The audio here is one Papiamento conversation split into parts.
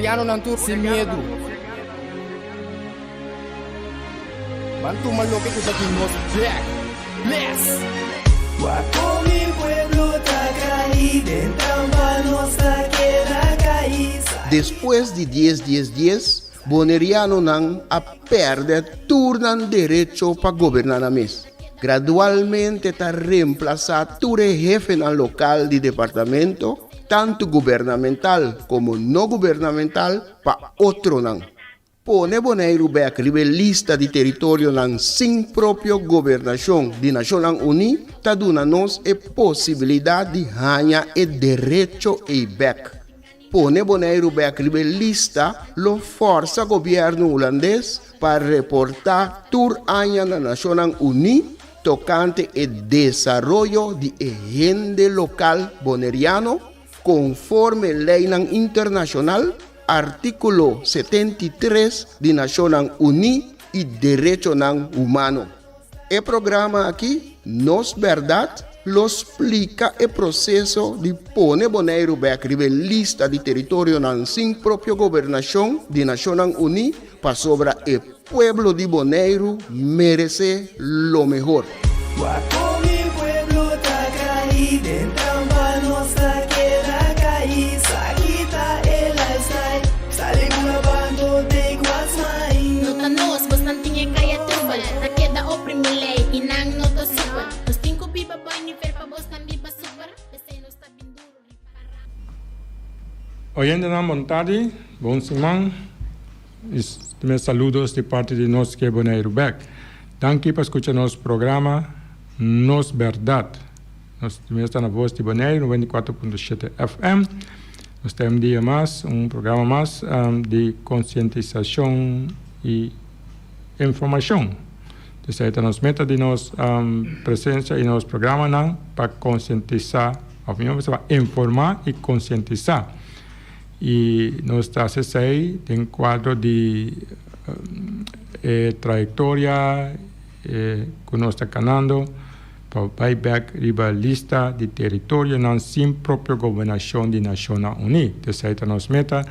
Bonerianonan tur sin miedu. Ban tuma loke ku ta di nos bek. Bless! Wak kon mi pueblo ta kai den trampa nos ta keda kai. Despues di dies dies dies, Bonerianonan a pèrdè tur nan derecho pa goberná nan mes. Gradualmente ta remplasá tur e hefenan lokal di departamento, tantu gubernamental komo no gubernamental, pa otronan. Pone Boneiru bèk riba e lista di teritorionan sin propio gobernashon di Nashonnan Uní ta duna nos e posibilidat di haña e derecho ei bèk. Pone Boneiru bèk riba e lista lo fòrsa gobièrnu hulandes pa reportá tur aña na Nashonnan Uní tokante e desaroyo di e hende lokal boneriano konforme leinan internashonal, artíkulo 73 di Nashonnan Uní i derechonan humano. E programa aki, Nos Bèrdat, lo splika e proseso di pone Boneiru bèk riba e lista di teritorionan sin propio gobernashon di Nashonnan Uní pasobra e pueblo di Boneiru meresé lo mehor. Wak kon mi pueblo ta kai den trampa nos ta keda kai sa kita e lifestyle sali bula banco take what's mine. No ta nos, bosnan tin e kaya trubel. Ta keda oprimi lei i nan no ta super. Nos tin ku biba boi nivel pa bosnan biba super. P'esei nos ta bin duru riba rap. Oyentenan bon tardi, bon siman y mes saludos di parti di Nos Ke Boneiru Bek. Danki pa skucha nos programa Nos Berdad. Nos mes ta na Voz di Boneiru 94.7 FM. Nos ta un dia mas, un programa mas di konsientisashon y informashon. Esei ta nos meta di nos presensia y nos programanan pa konsientisá, òf mihó bisa pa informá y konsientisá. Y nos ta hasi esei den kuadro di e trayektoria ku nos ta kanando pa bai bèk riba lista di teritorionan sin propio gobernashon di Nashonnan Uní. Esei ta nos meta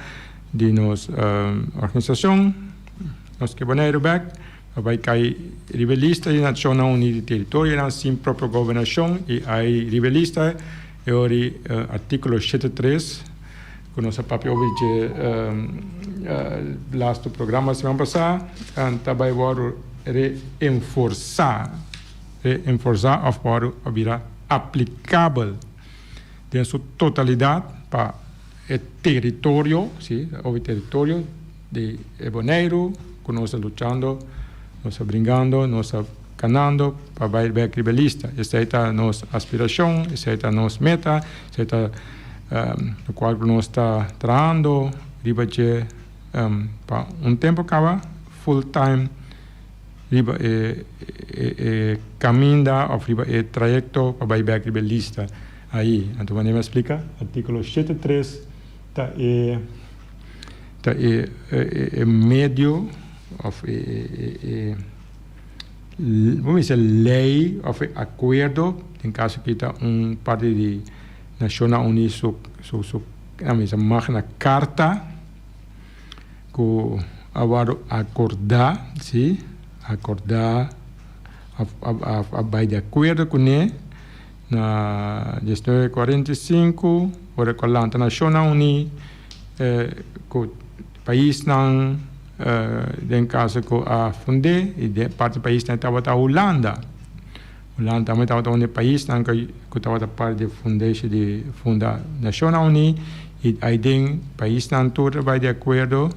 di nos organisashon. Nos ke Boneiru bèk pa bai kai riba e lista di Nashonnan Uní di teritorionan sin propio gobernashon i ai riba e lista e ora di artíkulo shete tres ku nos a papia over dje lastu programa siman pasá ta bai wòrdu reenforsá, reenforsá òf wòrdu a bira aplikabel den su totalidat pa e teritorio, si, over teritorio di e Boneiru ku nos ta luchando, nos ta bringando, nos ta kanando pa bai bek riba e lista. Esei ta nos aspirashon, esei ta nos meta, esei ta lokual ku nos ta trahando riba dje pa un tempu kaba full time riba e e kaminda òf riba e trayekto pa bai bek riba e lista ahi. Anto manera mi a splika artíkulo shete tres ta e ta e e medio òf e e bo mester lei òf e akuerdo den kaso aki ta un parti di Nashonnan Uní su su su Magna Carta ku a wòrdu akordá si akordá òf a bai di akuerdo kuné na diesnuebe kuarenta i sinku ora ku a lanta Nashonnan Uní ku paisnan den kaso ku a fund'é i den parti paisnan tabata Hulanda. Hulanda tambe tabata un di e paisnan ku tabata parti di e fundeshi di funda Nashonnan Uní i aiden paisnan tur a bai di akuerdo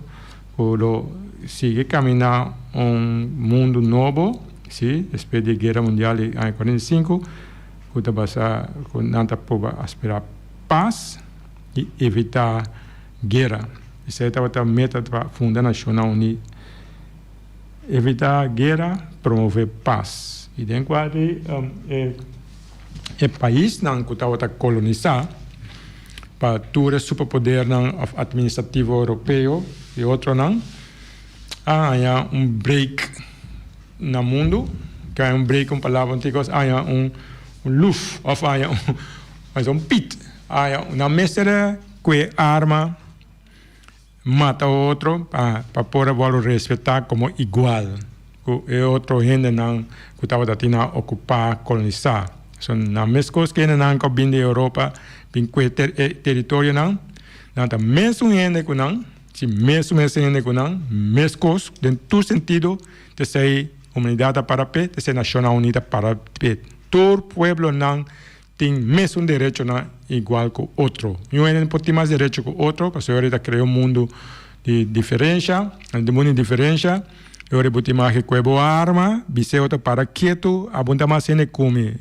ku lo sigui kaminá un mundu nobo, si, despues di e Guera Mundial di aña 45 ku ta basa ku nan ta proba aspirá pas i evitá guera. Esei tabata meta pa funda Nashonnan Uní. Evitá guera, promové pas. I den kua di e paisnan ku tabata kolonisá pa tur e superpodernan òf atministrativo europeo i otronan a haña un break na mundu, ke haña un break un palabra un tiki kos, a haña un luf òf a haña un pit, a haña nan mester a kue arma. mata otro pa pa por a wòrdu respetá komo igual ku e otro hendenan ku tabata tin a okupá, kolonisá. So nan meskos ku hendenan ku a bin di Europa bin kue e teritorionan, nan ta mesun hende ku nan, si mesun mesun hende ku nan, meskos den tur sentido, t'esei humanidat a para p'e, t'esei Nashonnan Uní ta para p'e. Tur pueblonan tin mesun derechonan igual ku otro. Niun hende no por tin mas derecho ku otro, pasobra e ta krea un mundu di diferensha, di mundu di diferensha, e ora bo tin mag e kue bo arma, bis'é bo ta para ketu, abo no ta mas hende ku mi,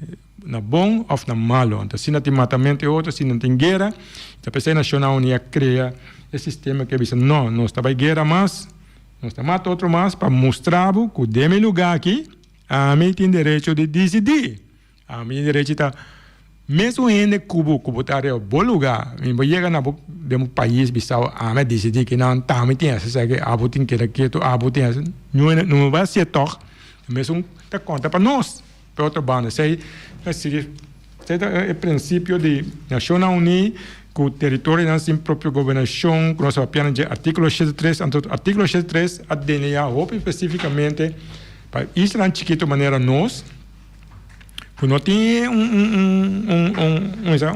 na bon òf na malo. Anto asina tin matamentu e otro, asina tin guera, ta p'esei Nashonnan Uní a krea e sistema ku a bisa no, nos ta bai guera mas, nos ta mata otro mas pa mustra bo ku den mi lugá aki ami tin derecho di disidí. Ami derechi ta mesun hende ku bo ku bo ta ariba bo luga mi bo yega na bo den bo pais bisao ami a disidi ki nan ta mi tin hasi esaki abo tin keda ketu abo tin hasi no no bai hasie tog mesun ta konta pa nos pa otro banda esei ta sigui esei ta e prinsipio di Nashonnan Uní ku teritorionan sin propio gobernashon ku nos a papia na dje artikulo 83 anto artikulo 83 a deneá hopi spesifikamente pa islanan chikitu manera nos. Ku no tin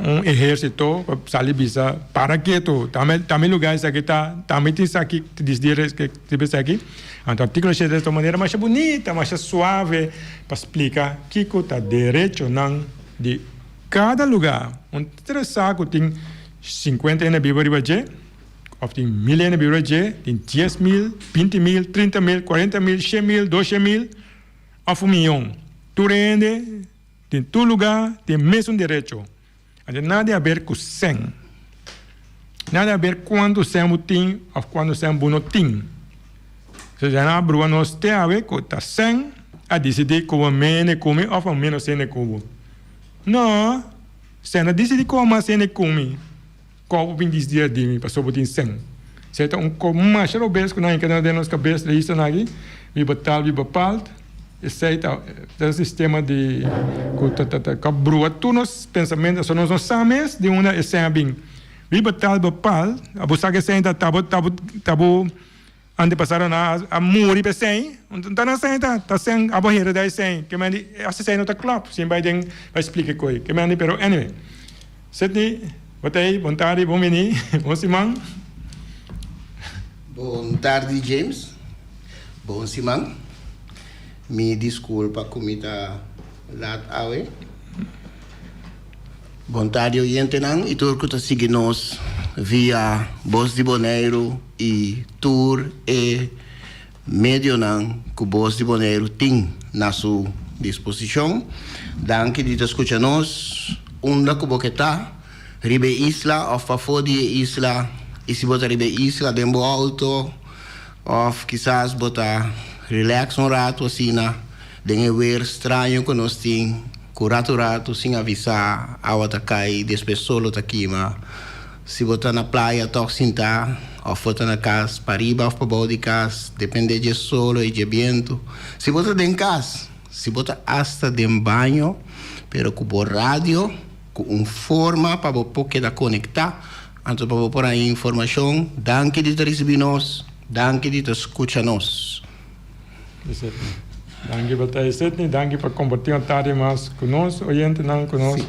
un ehérsito pa sali bisa para ketu ta mi lugá esaki ta ta mi tin esaki ta disidí riba esaki. Anto artíkulo 83 ta un manera masha bunita masha suave pa splika kiko ta derechonan di kada lugá. Un ta interesá ku tin sinkuenta hende biba riba dje òf tin mil hende biba riba dje, tin 10.000, 20.000, 30.000, 40.000, 100.000, 200.000. Of un miyon. Tur hende den tur luga tin e mesun derecho. Anto nada di haber ku sèn. Nada di haber kuantu sèn bo tin of kuantu sèn bo no tin. So ya nan a brua nos te awe ku ta sèn a disidí ku bo mene ku mi of bo menos hende ku bo. No, sèn a disidí ku bo mas hende ku mi. Kòp bo bin disdia di mi pasobra bo tin sèn. Esei ta un kos masha robes ku nan hinka den nos kabes leístanan aki, biba tal biba palt. Esei ta un sistema di ku ta ta ta brua tur nos pensamentu pasobra nos no sa mes di unda e sèn a bin. Biba tal biba palt, abo sa ku e sèn ta ta bo ta bo ta bo antepasadonan a muri pa e sèn, ta nan sèn ta ta sèn abo hereda e sèn. Ke mende asa sèn no ta klòp sin bai den bai splika e koi. Ke mende pero anyway. Sidney, bo ta ei? Bon tardi, bon bini, bon siman. Bon tardi James, bon siman. Mi disculpa cu mi ta laat awe. Bon tardi oyentenan y tur cu ta sigui nos via Bos di Boneiru y tur e medionan cu Bos di Boneiru tin na su disposicion. Danki di ta scucha nos unda cu bo ke ta, riba e isla of pafo di e isla, y si bo ta riba e isla den bo auto of kisas bo ta relax un rato asina den e weer straño cu nos tin cu rato rato sin avisa awa ta cay despues solo ta kima. Si bo ta na playa tòg sintá òf bo ta na kas pariba òf pabou di kas, dependé dje solo i dje bientu. Si bo ta den kas, si bo ta asta den baño, pero ku bo radio ku un forma pa bo por keda konektá, anto pa bo por haña informashon. Danki di ta risibí nos, danki di ta skucha nos. Danki pa ta Sidney, danki pa kompartí un tardi mas ku nos oyentenan, ku nos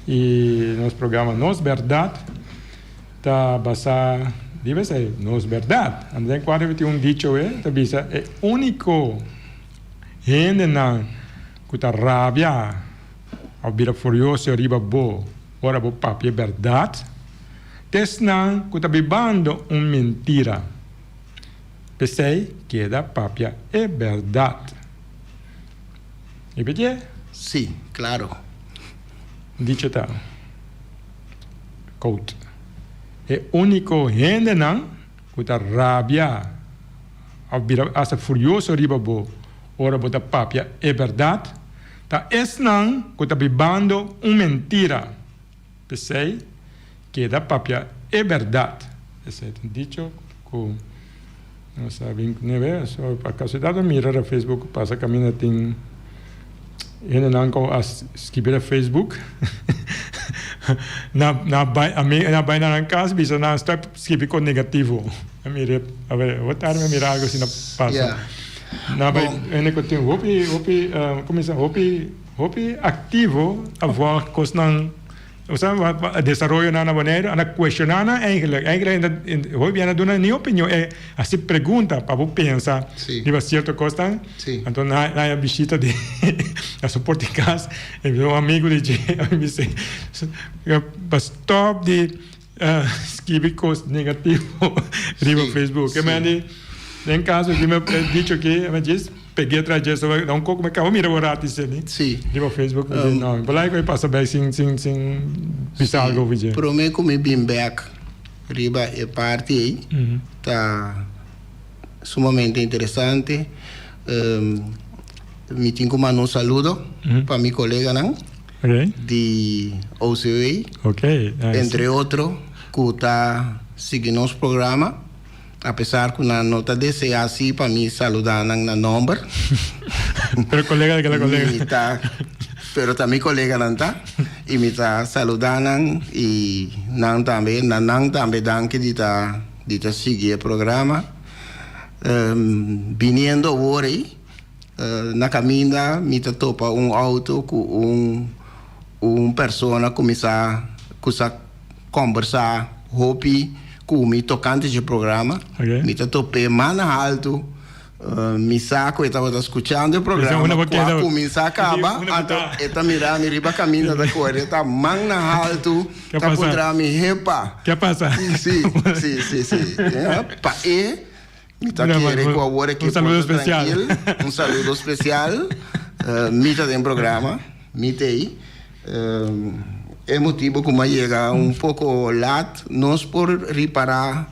i nos programa Nos Bèrdat ta basá riba esei, nos bèrdat. Anto den kuadro tin un dicho e ta bisa e úniko hendenan ku ta rabia òf bira furioso riba bo ora bo papia bèrdat ta esnan ku ta bibando un mentira. P'esei keda papia e bèrdat. Ripitié? Sí, klaro. Dicho ta, Quote, E úniko hendenan ku ta rabia òf bira asta furioso riba bo ora bo ta papia e bèrdat ta esnan ku ta bibando un mentira. P'esei, keda papia e bèrdat. Esei ta un dicho ku nos a bin kuné be. So, pa kasualidat a mira na Facebook pasa kaminda tin hendenan ku a skibi na Facebook. Na bai na nan kas bisa nan stòp skibi kon negativo. A mira, a ver, awor tarde mi a mira algo asina pasa. Na bai hende ku tin hopi, hopi, como bisa, hopi, hopi aktivo a vòlg kosnan, osea desaroyonan na Boneiru, a na kuestioná nan eigenlijk. Eigenlijk hopi bia na duna ni opinion, e hasi pregunta pa bo pensa riba sierto kosnan. Anto nan a bishita di a su portikas, e un amigu di dje a bisa pa stòp di Skibi kos negativo riba Facebook. E mende den kaso ki mi dicho aki, mi djis peg'é tras dje so un koko mi kaba mira bo rati seni riba Facebook. Mi di no, mi por laga ku e pasa bai sin sin sin bisa algo over dje. Prome ku mi bin bek riba e parti ei ta sumamente interesante. Mi tin ku manda un saludo pa mi koleganan. Di OCW, entre otro, ku ta sigui nos programa, apesar ku nan no ta deseá si pa mi saludá nan na nòmber. Pero kolega di kila kolega. Mi ta, pero ta mi koleganan ta, i mi ta saludá nan i nan tambe, na nan tambe danki di ta di ta sigui e programa. Biniendo awor ei. Na kaminda mi ta topa un auto ku un un persona kuminsá ku sa kombersá hopi ku mi tokante dje programa. Mi ta top'é mas na haltu, mi sa ku e tabata skuchando e programa ku a kuminsá kaba, anto e ta mira mi riba kaminda ta kore, e ta man na haltu ta puntra mi, Hepa! Si, si, si, si. Pa e. Mi ta kere ku awor e Un saludo especial. Trankil. Un saludo especial. Mi ta den programa. Mi t'ei. E motibo ku mi a yega un poko lat, nos por ripará,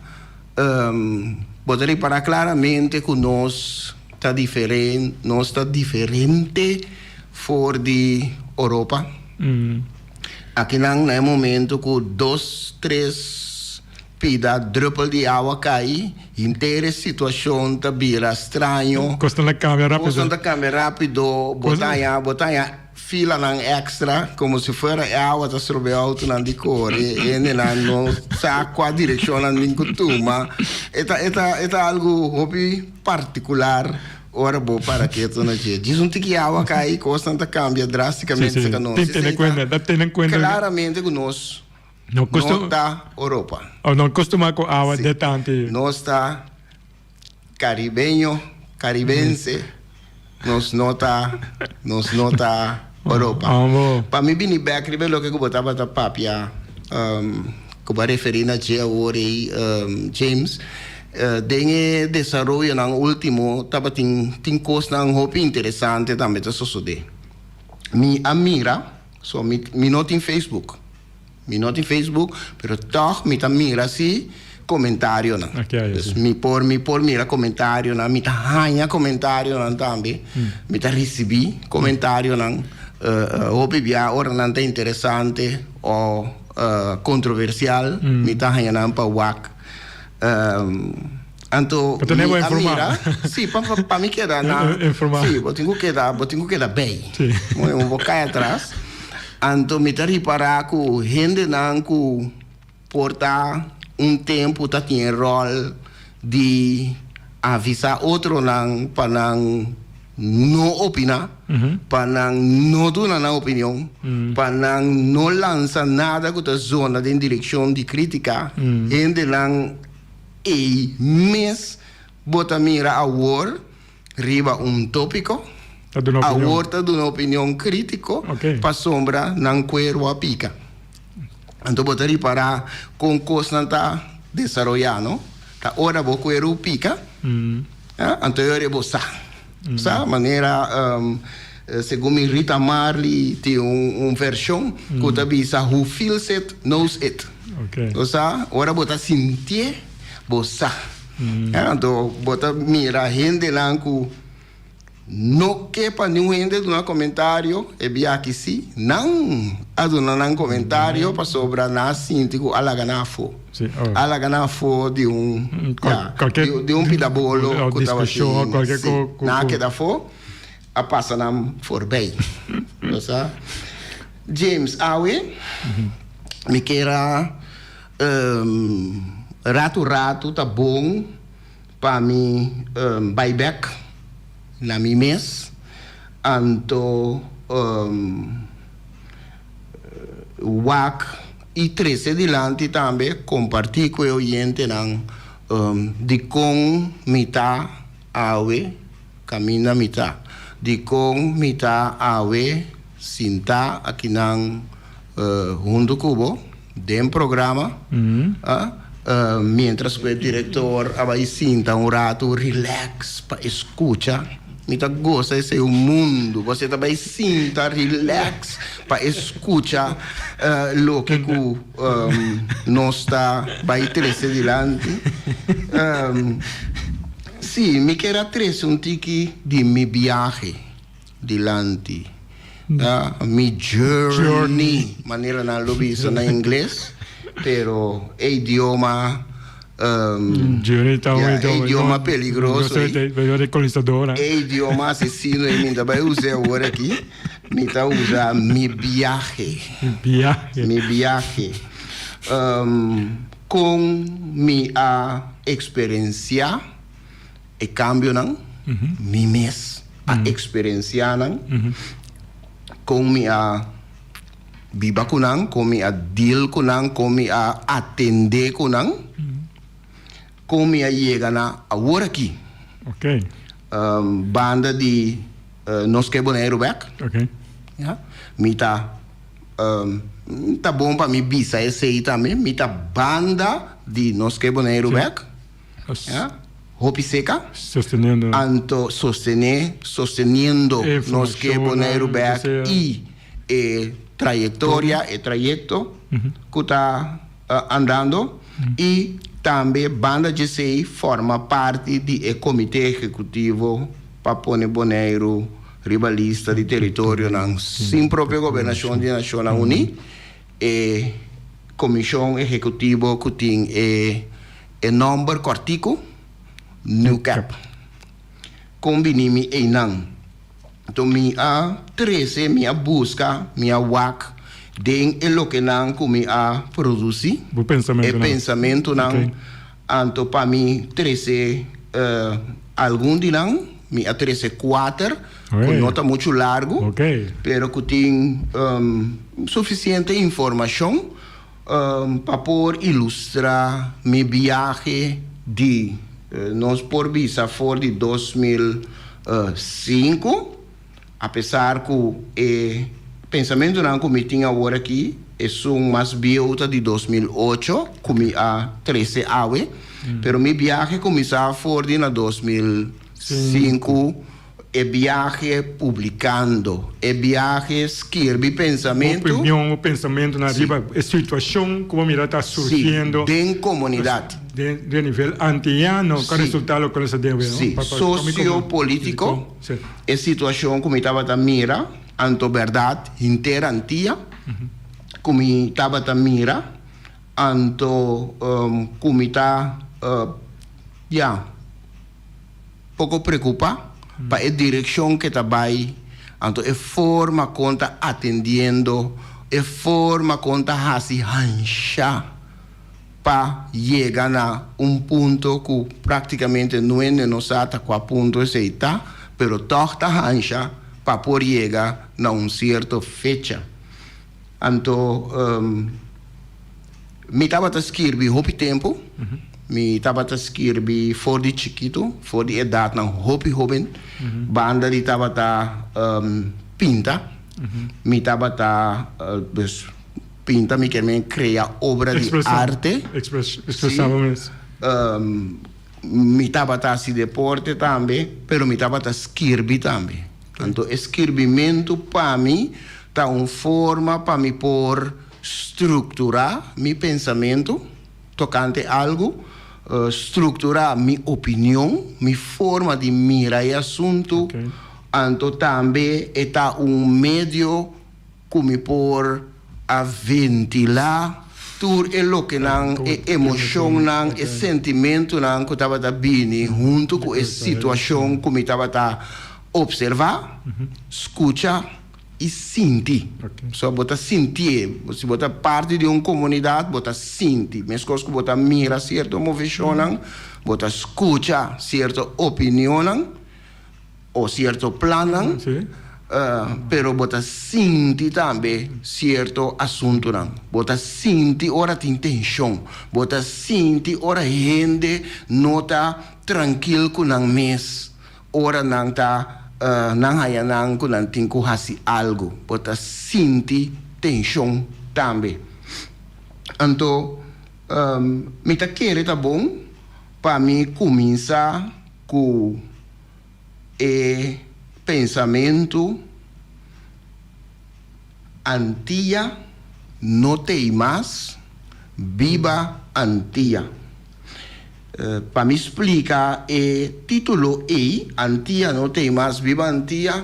bo ta ripará klaramente ku nos ta diferen, nos ta diferente for di Oropa. Akinan na e momento ku dos, tres. Pida druppel di awa kai, henter e situacion ta bira straño. Cosnan ta cambia rapido. Cosnan ta cambia rapido, bo ta haña, bo ta haña filanan extra, como si fuera e awa ta strobe autonan di core, hendenan no sa cua direccion nan tin cu tuma. E ta, e ta, e ta algo hopi particular ora bo para keto na dje. Djis un tiki awa kai, cosnan ta cambia drasticamente cerca nos. Tin tene cuenta, ta tene cuenta. Claramente cu nos. No No ta Oropa. Oh, no costuma cu awa de tanti. Nos ta caribeño, caribense. Nos no ta, nos no ta Oropa. Pa mi bini bek riba e loke cu bo tabata papia, cu bo a referi na dje awor ey, James, den e desaroyonan ultimo tabatin tin cosnan hopi interesante tambe ta sosode. Mi a mira. So mi mi no tin Facebook. Mi no tin Facebook, pero tòg mi ta mira si komentarionan. Dus mi por mi por mira komentarionan, mi ta haña komentarionan tambe. Mi ta risibí komentarionan. Hopi bia ora nan ta interesante o kontroversial, mi ta haña nan pa wak. Anto Pa tene bo mi a informá. mira, sí, pa, pa, pa mi keda na, Informá. sí, bo tin ku keda, bo tin ku keda bei. Sí. Bo, bo kai atras. Anto mi ta ripará ku hendenan ku por ta un tempu ta tin e ròl di avisá otronan pa nan no opiná, pa nan no duna nan opinion, pa nan no lansa nada ku ta zona den direkshon di krítika, hendenan Ei mes bo ta mira awor riba un tópiko, Ta duna opinion. awor ta duna opinion krítiko Oké. pasobra nan kueru a pika. Anto bo ta ripará kon kosnan ta desaroyá, no? Ta ora bo kueru pika, ah, anto e ora bo sa. Sa manera segun mi Rita Marley tin un un vershon ku ta bisa who feels it knows it. Bo sa ora bo ta sintié bo sa. Anto bo ta mira hendenan ku no ke pa niun hende duna komentario e biaha aki si nan a duna nan komentario pasobra nan a sinti ku a laga nan afó. A laga nan afó di un, ya, di un pida bolo ku tabatin. Si, nan a keda afó, a pasa nan forbei. Bo sa? James, awe mi kier a. Ratu ratu ta bon pa mi bai bek na mi mes, anto wak i trese dilanti tambe kompartí ku e oyentenan dikon mi ta awe kaminda mi ta, dikon mi ta awe sintá akinan huntu ku bo den programa, mientras ku e direktor a bai sinta un ratu relax pa e skucha. Mi ta gosa esei un mundu, bo ta bai sinta relax pa e skucha loke ku nos ta bai trese dilanti. Sí, mi kier a trese un tiki di mi biahe dilanti, mi journey, manera nan lo bisa na ingles, pero e idioma, Journey ta un e idioma peligroso ei, e idioma asesino ei mi ta bai usa awor aki, mi ta usa mi biahe, mi biahe, kon mi a eksperensiá e kambionan, mi mes a eksperensiá nan, kon mi a biba ku nan, kon mi a deal ku nan, kon mi a atendé ku nan, kon mi a yega na awor aki. Banda di Nos Ke Boneiru Bèk, mi ta ta bon pa mi bisa esei tambe, mi ta banda di Nos Ke Boneiru Bèk. Hopi seka. Sosteniendo. Anto sostené, sosteniendo nos ke Boneiru bèk i e trayektoria, e trayekto ku ta andando i tambe banda djesei forma parti di e komité ehekutivo pa pone Boneiru riba lista di teritorionan sin propio gobernashon di Nashonnan Uní. E komishon ehekutivo ku tin e E nòmber kòrtiku, NUCAP. Kon bini mi einan? Anto mi a trese, mi a buska, mi a wak den e lokenan ku mi a produsí, Bo pensamentunan. e pensamentunan. Anto pa mi trese algun di nan, mi a trese kuater, ku no ta muchu largu, pero ku tin sufisiente informashon. Pa por ilustrá mi biahe di, nos por bisa for di 2005, apesar ku e pensamentunan ku mi tin awor aki esun mas bieu ta di 2008 ku mi a trese awe, pero mi biahe kuminsá for di na 2005. E biahe publicando, e biahe skirbi pensamentu. Opinion o pensamentunan riba e situacion cu bo mira ta surgiendo. Si, den comunidad. Den nivel antiano, cu a resulta loke nos ta den awe, no? Si, socio-politico, e situacion cu mi tabata mira, anto berdad henter Antia, cu mi tabata mira, anto cu mi ta, ya. Poko preocupa pa e direccion ke ta bay, anto e forma con ta atendiendo, e forma con ta haci hansha pa yega na un punto cu practicamente nuende no sa ta cua punto esey ta, pero tog ta hansha pa por yega na un cierto fecha. Anto mi tabata skirbi hopi tempu, mi tabata skirbi for di chikitu, for di edatnan hopi hoben, banda di tabata pinta, mi tabata dus pinta mi kier krea obra di arte. Expresá bo mes. Mi tabata hasi deporte tambe, pero mi tabata skirbi tambe. Anto e skirbimentu pa mi ta un forma pa mi por strukturá mi pensamentu tokante algu, strukturá mi opinion, mi forma di mira e asuntu. Anto tambe e ta un medio ku mi por a ventilá tur e lokenan, e emoshonnan, e sentimentunan ku tabata bini huntu ku e situashon ku mi tabata opservá, skucha. i sinti. So bo ta sintié. Si bo ta parti di un komunidat, bo ta sinti. Meskos ku bo ta mira sierto moveshonnan, bo ta skucha sierto opinionnan o sierto plannan, pero bo ta sinti tambe sierto asuntunan. Bo ta sinti ora tin tenshon. Bo ta sinti ora hende no ta trankil ku nan mes. Ora nan ta nan haña nan ku nan tin ku hasi algu, bo ta sinti tenshon tambe. Anto mi ta kere ta bon pa mi kuminsá ku e pensamentu Antia no t'ei mas, biba Antia. Pa mi splika e título ei, Antia no t'ei mas, biba Antia,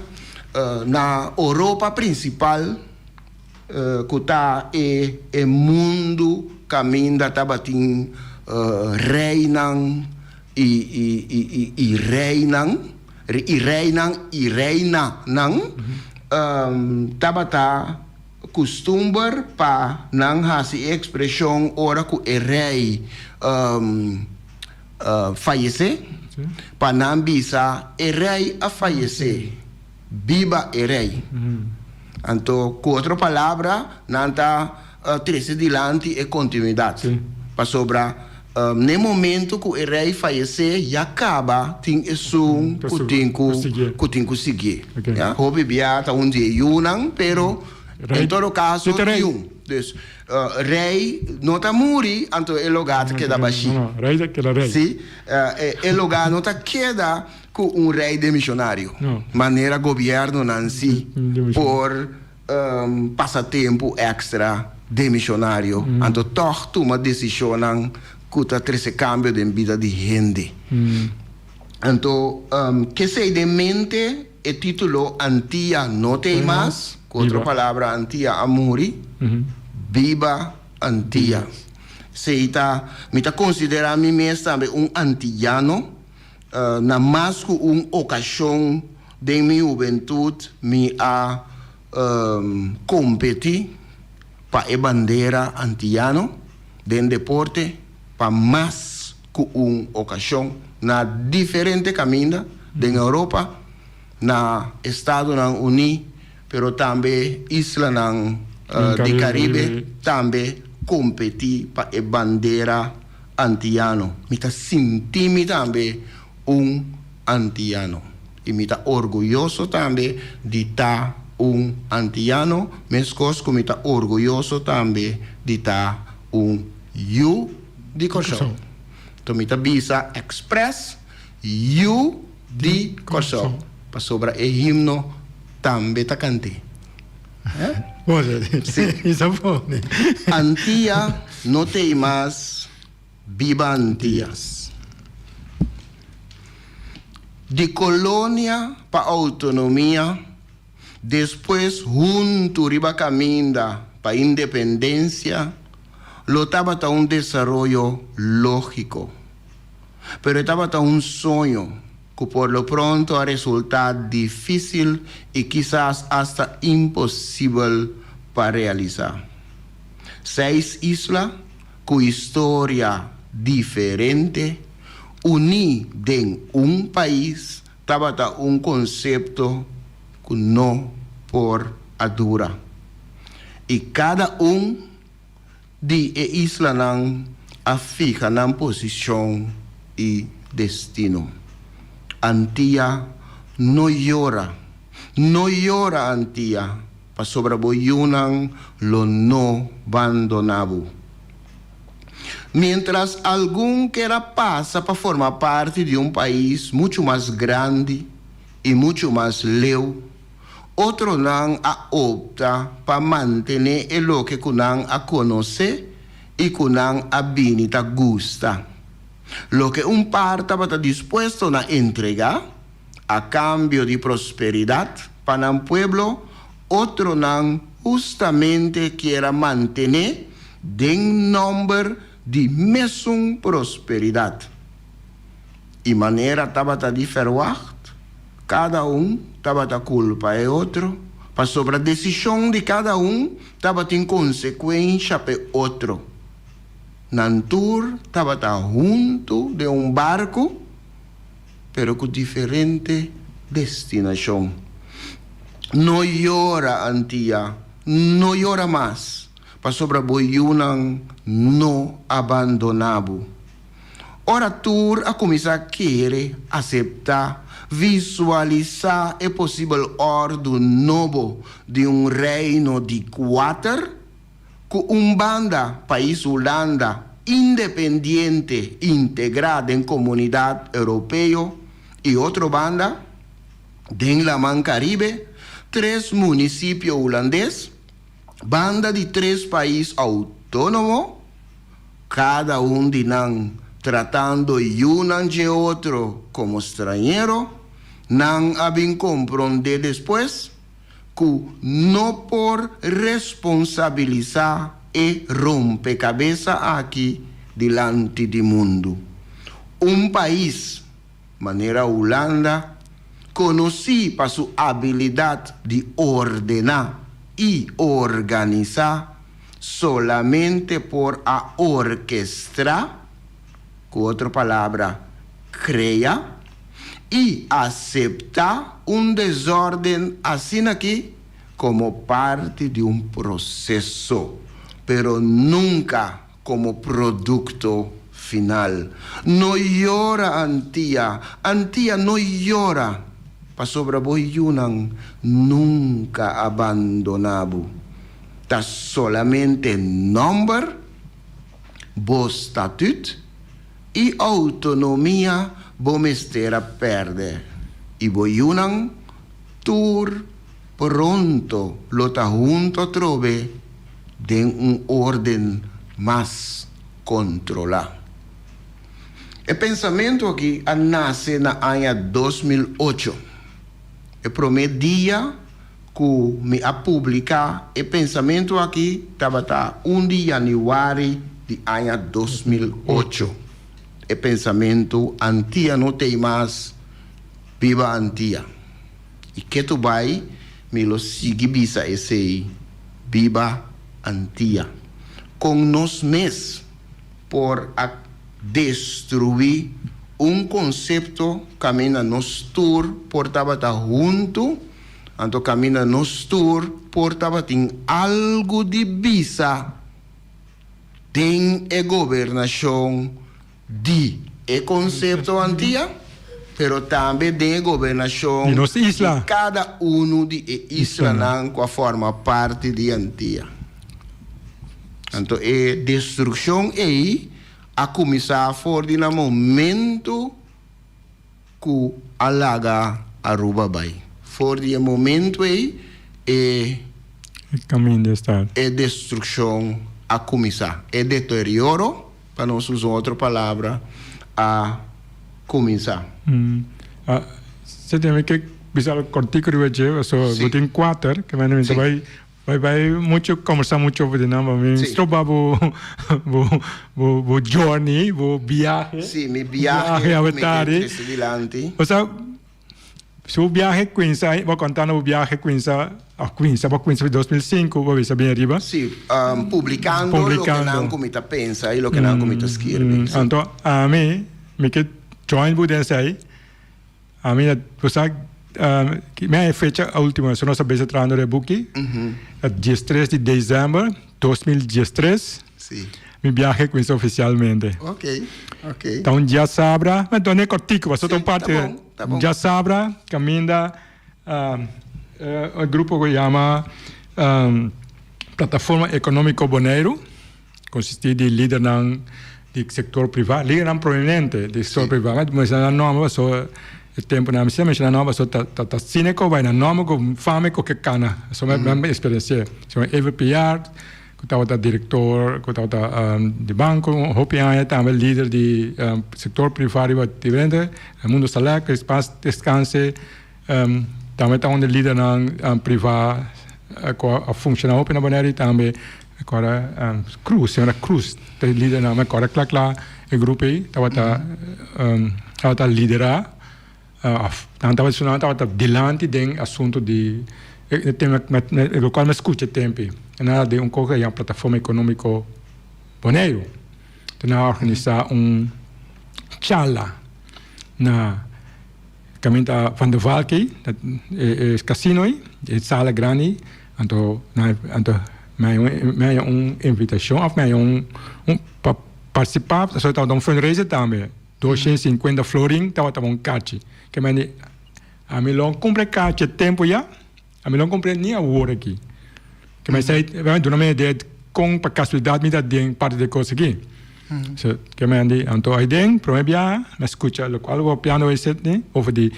na Oropa prinsipal, ku ta e e mundu kaminda tabatin reinan i i i i reinan, i reinan i reinanan, tabata Kustumber pa nan hasi e ekspreshon ora ku e rei fayesé, pa nan bisa, E rei a fayesé, biba e rei! Anto, ku otro palabra, nan ta trese dilanti e kontinuidat, pasobra n'e momento ku e rei fayesé ya kaba tin esun ku tin ku ku tin ku siguié. Ya, hopi bia ta un di e yunan, pero en todo kaso tin un. Dus, rei no ta muri, anto e lugá ta keda bashí. Sí, e lugá no ta keda ku un rei demisionario, manera gobièrnunan sí por. Pasa tempu èkstra demisionario, anto tòg tuma desishonnan ku ta trese kambio den bida di hende. Anto, kesei den mente e título Antia no t'ei mas, ku otro palabra Antia a muri, Biba Antia. Esei ta, mi ta konsiderá mi mes tambe un antiyano. Na mas ku un okashon den mi hubentut mi a kompetí pa e bandera antiyano den deporte pa mas ku un okashon na diferente kaminda den Europa, na Estadonan Uní, pero tambe islanan di Karibe tambe kompetí pa e bandera Antiano. Mi ta sinti mi tambe un antiano. I mi ta orguyoso tambe di ta un antiano, meskos ku mi ta orguyoso tambe di ta un yu di Kòrsou. Enton mi ta bisa èksprès yu di Kòrsou, pasobra e himno tambe ta kant'é. Antia no t'ei mas, biba Antias. Di kolonia pa outonomia, despues huntu riba kaminda pa independensia, lo tabata un desaroyo lógiko. Pero e tabata un soño ku por lo pronto a resultá difísil i kisas asta imposibel pa realisá. Seis isla ku historia diferente uní den un pais tabata un konsepto ku no por a dura. I kada un di e islanan a fiha nan posishon i destino. Antia, no yora, no yora, Antia, pasobra bo yunan lo no bandoná bo. Miéntras algun ker a pasa pa forma parti di un pais muchu mas grandi i muchu mas leu, Otronan a opta pa mantené e loke ku nan a konosé i ku nan a bini ta gusta. Loke un par tabata dispuesto na entregá a kambio di prosperidat pa nan pueblo, otronan hustamente kier a mantené den nòmber di mesun prosperidat. I manera tabata di ferwagt, kada un tabata kulpa e otro. Pasobra desishon di kada un tabatin konsekuensha p'e otro. Nan tur tabata huntu den un barku, pero ku diferente destinashon. No yora, Antia, no yora mas, pasobra bo yunan no a bandoná bo. Ora tur a kuminsá kere, aseptá, visualisá e posibel òrdu nobo di un reino di kuater, ku un banda pais Hulanda independiente integrá den Komunidat Europeo i otro banda, den Laman Karibe, tres munisipio hulandes, banda di tres pais outónomo, Kada un di nan tratando yunan dje otro komo strañero, nan a bin komprondé despues ku no por responsabilisá e rompekabesa aki dilanti di mundu. Un pais manera Hulanda, konosí pa su abilidat di ordená i organisá, solamente por a orkestrá, ku otro palabra, krea, i aseptá un desórden asin'akí komo parti di un proseso, pero nunka komo produkto final. No yora, Antia, Antia, no yora, pasobra bo yunan nunka a bandoná bo. Ta solamente nòmber, bo statüt i outonomia bo mester a pèrdè i bo yunan tur pronto lo ta huntu atrobe den un órden mas kontrolá. E pensamentu aki a nase na aña 2008, e promé dia ku mi a publiká e pensamentu aki tabata un di yanüari di aña 2008. E pensamentu Antia no tei mas, biba Antia. I ketu bai mi lo sigui bisa esei, biba Antia. Kon nos mes por a destruí un konsepto kaminda nos tur por tabata huntu, anto kaminda nos tur por tabatin algu di bisa den e gobernashon di e konsepto Antia, pero tambe den e gobernashon Di nos isla. di kada unu di e islanan ku a forma parti di Antia. Anto e destrukshon ei a kuminsá for di na momentu ku a laga Aruba bai. For di e momentu ei e E kaminda esta. E destrukshon a kuminsá. E deterioro, pa nos usa un otro palabra, a kuminsá. Se tin mi ke bisa algo kortiku riba dje, pasobra bo tin kuater, ke mende mi ta bai bai bai muchu kombersá muchu over di nan, pa mi stroba bo bo bo bo journey, bo biahe. Sí, mi biahe ku mi ke trese dilanti. Osea, Su biahe kuinsa, bo konta no bo biahe kuinsa, of kuinsa, bo kuinsa 2005, bo bisa bien riba. Sí, publikando loke nan ku mi ta pensa i loke nan ku mi ta skirbi. Sí. Anto ami, mi ke join bo den esei, ami a, bo sa, mi a e fecha ultimo, so nos a bisa trahando riba e buki, ta 13 di december 2013. Sí. Mi biahe kuinsa ofisialmente. Ok, ok. Ta un diasabra, ma done kortiku, pasobra ta un parti. Sí, ta bon, ta bon. Diasabra kaminda e grupo ku yama Plataforma Ekonómiko Boneiru, konsistí di lidernan di sektor privá, lidernan prominente di sektor privá. Mi ta menshona nan nòmber pasobra e tempunan mi siempre menshona nan nòmber pasobra ta ta asina ku bai nan nòmber ku fama ku ke kana. Pasobra mi a eksperensi'é. Señor Evert Piar. Ku tabata direktor, ku tabata di banko hopi aña, tambe lider di sektor privá riba diferente Raimundo Salek, ku pas deskanse, tambe ta un di lidernan privá ku a funshoná hopi na Bonaire i tambe kòrda Cruz, señora Cruz ta e lidernan, mi a kòrda kla kla e grupo ei tabata tabata liderá òf nan tabata su nan tabata dilanti den asuntu di. E tema lokual mi a skucha tempi nan a den un kos ku a yama Plataforma Ekonómiko Boneiru. Nan a organisá un charla na kaminda Van der Valk ei, e kasino ei, e sala grandi ei. Anto nan anto mi haña un invitashon òf mi haña un pa partisipá pasobra tabata un fundraiser tambe. 250 florin tabata un kachi. Ke mende ami lo kumpra e kachi e tempu ya, ami lo kumpr'é ni awor aki. Ke mende esei a duna mi idea kon pa kasualidat mi ta den parti di e kos aki. So ke mende anto aiden prome biaha mi a skucha lokual bo piano e sitni over di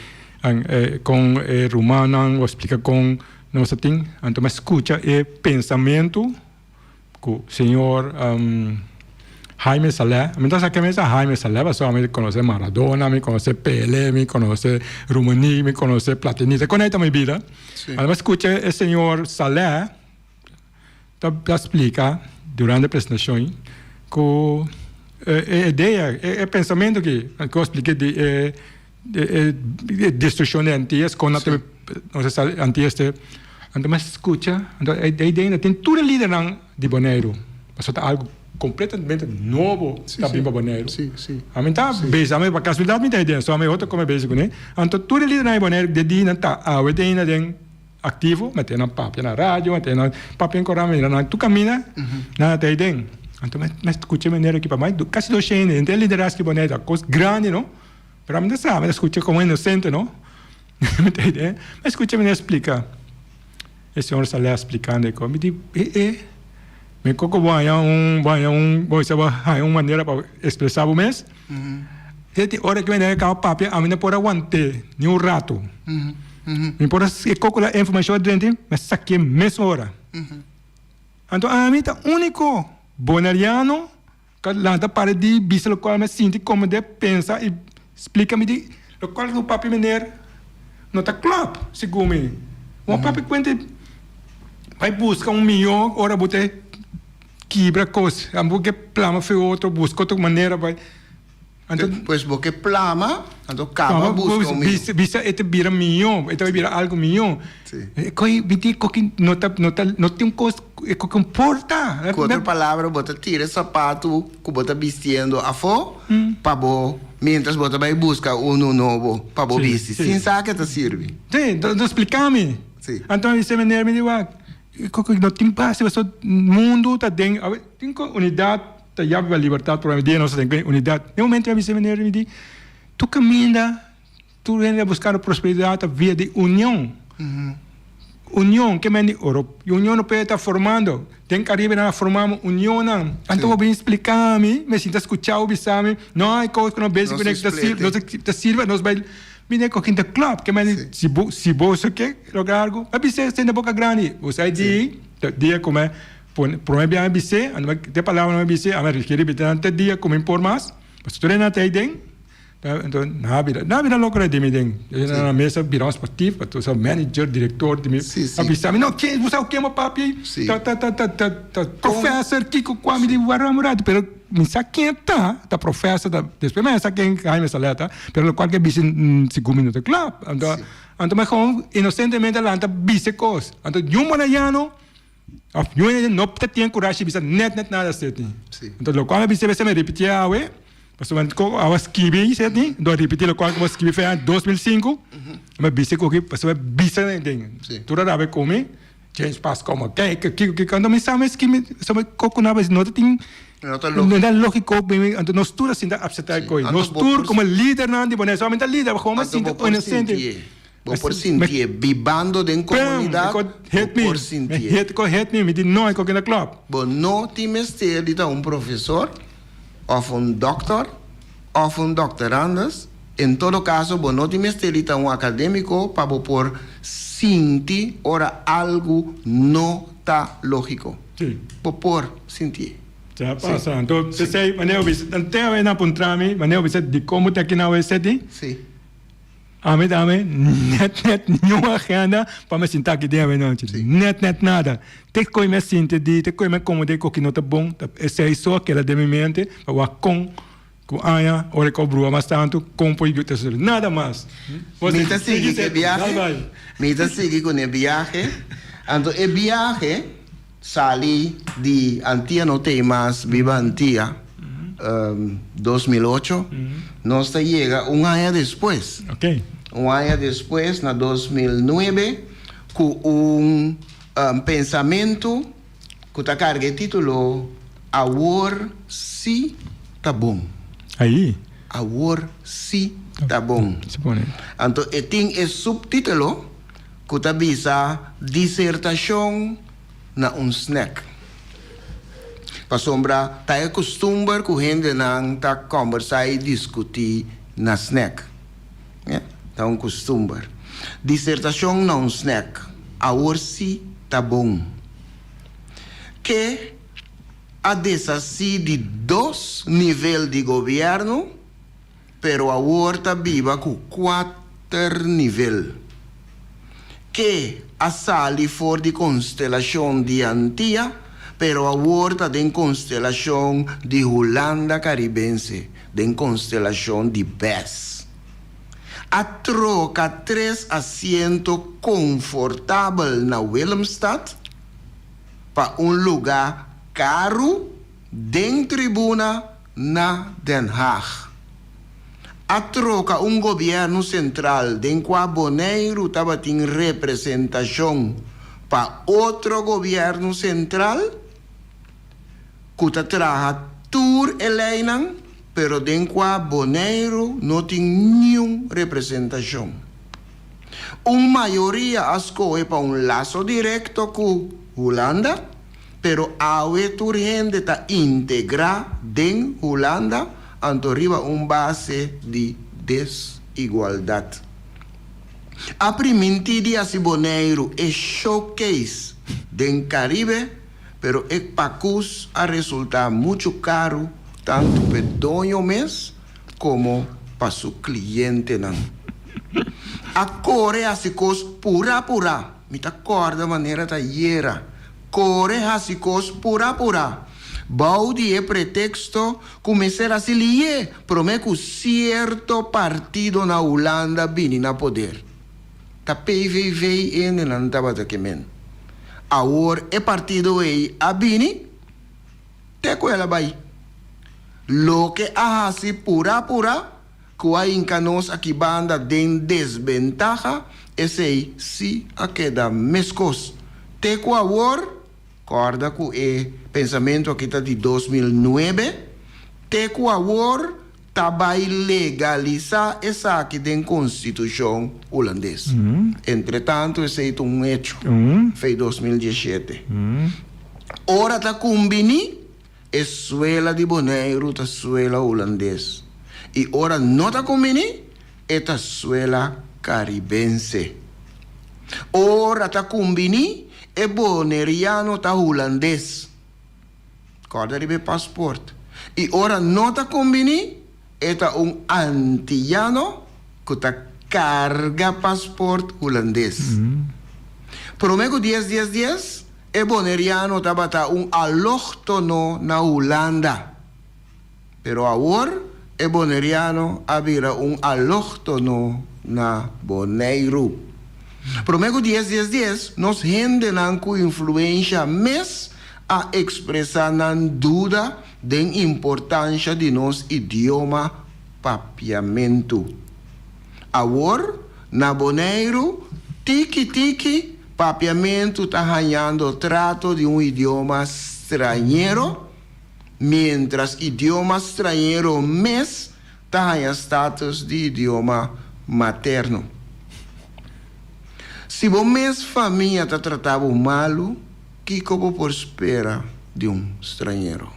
kon e rumannan bo splika kon nos a tin. Anto mi a skucha e pensamentu. Ku señor Jaime Saleh, mi ta sa ken mester Jaime Saleh pasobra mi konosé Maradona, mi konosé Pele, mi konosé Rumeni, mi konosé Platini, ta konei ta mi bida. Ora mi skucha e señor Saleh ta splika durante e presentashon ku e idea, e pensamentu aki ku a splika di e destrukshon di Antias kon nos a sali Antias te anto mi a skucha anto e idea tin tur e lidernan di Boneiru pasobra ta algu kompletamente nobo ta bin pa Boneiru ami ta bezig ami pa kasualidat mi ta den so ami otro kome bezig kuné anto tur e lidernan di Boneiru di dia nan ta awe te ainda den aktivo mi a tene nan papia na radio mi a tene nan papia den koran mi a mira nan tur kaminda nan a ta den anto mi a skucha e manera aki pa mas kasi dos shende henter e liderazgo di Boneiru ta kos grandi no. Pero ami ta sa, mi ta skucha komo inosente no. Mi ta idea, mi skucha mi splika. E señor Saleh splikando e kos, mi di, e e, mi koko bo haña un, bo haña un, bo bisa bo haña un manera pa ekspresá bo mes. E di ora ku mi a kaba papia, ami no por a want'é ni un ratu. Mi por a, e koko la informashon a drenta, mi a sakié mesora. Anto ami ta úniko boneriano. Ka lanta para di bisa lokual mi a sinti komo de pensa i splika mi di lokual ku papi mener no ta klòp segun mi. Bo papi kuenta bai buska un mihó ora bo ta kibra kos bo ke plama fe otro buska otro manera bai. Anto pues bo ke plama anto kaba buska un mihó. Bisa e ta bira mihó e ta bira algu mihó. Koe mi di koki no ta no ta no tin un kos ku importa. Ku otro palabra bo ta tira e sapatu ku bo ta bistiendo afó pa bo mientras bo ta bai buska unu nobo pa bo bisti sin sa ke ta sirbi. Si, no splika mi. Anto mi bisa meneer mi di wak koki no tin base pasobra mundu ta den tin ku unidat. Ta yabi pa libertad prome dia nos ta den unidad. Den momento mi a bisa meneer mi di tur caminda tur hende ta buscando prosperidad ta via di union. Union ke men di oro union europeo ta formando den Caribe nan a formamo unionnan. Anto bo bin splica mi mi sinta scucha bo bisa mi no hay cos cu no besi cu no ta sirbi nos bay mi den coge ta club ke men di si bo si bo ke logra algo a bisa esei na boca grandi bo sa di dia cu mi Prome bia mi bis'é, anto mi te palabra mi bis'é, ami a rikiri ripiti nan te dia ku mi por mas, pasobra tur e nan ta ei den, anto nan a bira, nan a bira loko di mi den, nan na mesa bira un sportief, pasobra sa manager, direktor di mi a bisa mi, no ken, bo sa ku ken bo papia ei, ta ta ta ta ta ta professor kiko kua, mi di wara un ratu, pero mi sa ken ta, ta professor, ta, despues mi a sa ken Jaime Saleh ta, pero lokual ke bisa segun mi no ta kla, anto anto mi gewoon inosentemente a lanta bisa e kos, anto niun bonaiano. Of yu hende no ta tin kurashi bisa net net nada seti. Enton lokual mi bisa mi ripiti awe, pasobra mi ko awe skibi seti, enton ripiti lokual ku bo skibi fe aña 2005, mi bisa ku pasobra bisa den den. Tur a rabia ku mi, James Paas komo kijk kiko kiko, enton mi sa mi skibi pasobra koko nan no ta tin No ta lógiko. No ta lógiko, anto nos tur a sinta apseptá e kos. Nos tur komo lidernan di Bonaire, solamente lider, komo a sinta inosente. Bo por sintié bibando den komunidat, bo por sintié. Hit ko hit mi, mi di no, e koke na klòp. Bo no tin mester di ta un profesor òf un dòkter òf un dòkterandes, en todo kaso bo no tin mester di ta un akadémiko pa bo por sinti ora algu no ta lógiko. Bo por sintié. Sa pasa. Anto, p'esei, manera bo bisa, te awe nan a puntra mi, manera bo bisa dikon bo ta aki na awe esei? Ami tambe net net niun agenda pa mi sinta aki den avenochi. Net net nada. Te koe mi a sinti di, te koe mi a komode ku no ta bon, ta esei so a keda den mi mente pa wak kon. Ku aña ora e kò brua mas tantu, kon por yuda ta nada mas. Mi ta sigui ku e biahe, mi ta sigui ku e biahe. Anto e biahe sali di Antia no t'ei mas biba Antia, 2008, nos ta yega un aña despues. Un aña despues na 2009 ku un pensamentu. Ku ta karga e título Awor sí ta bon. Ahí. Awor sí ta bon. Anto e tin e suptítulo ku ta bisa Disertashon na un snèk. Pasobra ta e kustumber ku hendenan ta kòmbersá i diskutí na snèk. Ta un kustumber. Disertashon na un snèk. Awor sí ta bon. Ke a deshasí di dos nivel di gobièrnu, pero awor ta biba ku kuater nivel. Ke a sali for di konstelashon di Antia, pero awor ta den konstelashon di Hulanda Karibense, den konstelashon di bes. A troka tres asiento konfortabel na Willemstad pa un lugá karu den tribuna na Den Haag. A troka un gobièrnu sentral den kua Boneiru tabatin representashon pa otro gobièrnu sentral ku ta traha tur e leinan pero den kua Boneiru no tin niun representashon. Un mayoria a skohe pa un laso direkto ku Hulanda, pero awe tur hende ta integrá den Hulanda anto riba un base di desigualdat. A primintí di hasi Boneiru e showcase den Karibe, pero e pakus a resultá muchu karu tantu p'e doño mes komo pa su klientenan. A kore hasi kos purá purá, mi ta kòrda manera ta yera, kore hasi kos purá purá, bou di e preteksto ku mester hasi lié promé ku sierto partido na Hulanda bini na poder. Ta PVV hendenan tabata ke men. Awor e partido ei a bini te ku el a bai. Loke a hasi purá purá ku a hinka nos aki banda den desbentaha, esei si a keda meskos. Te ku awor, kòrda ku e pensamentu aki ta di 2009, te ku awor Ta bai legalisá esaki den konstitushon hulandes. Entretantu esei ta un hecho, fei 2017. Ora ta kumbiní, e suela di Boneiru ta suela hulandes i ora no ta kumbiní, e ta suela karibense. Ora ta kumbiní, e boneriano ta hulandes. Kòrda riba e pasport. I ora no ta kumbiní, e ta un antiyano ku ta karga pasport hulandes. Promé ku dies dies dies, e boneriano tabata un alóhtono na Hulanda. Pero awor e boneriano a bira un alóhtono na Boneiru. Promé ku dies dies dies, nos hendenan ku influensha mes a ekspresá nan duda den importansha di nos idioma papiamentu. Awor, na Boneiru, tiki tiki, papiamentu ta hañando trato di un idioma strañero, mientras idioma strañero mes ta haña status di idioma materno. Si bo mes famia ta trata bo malu, kiko bo por spera di un strañero?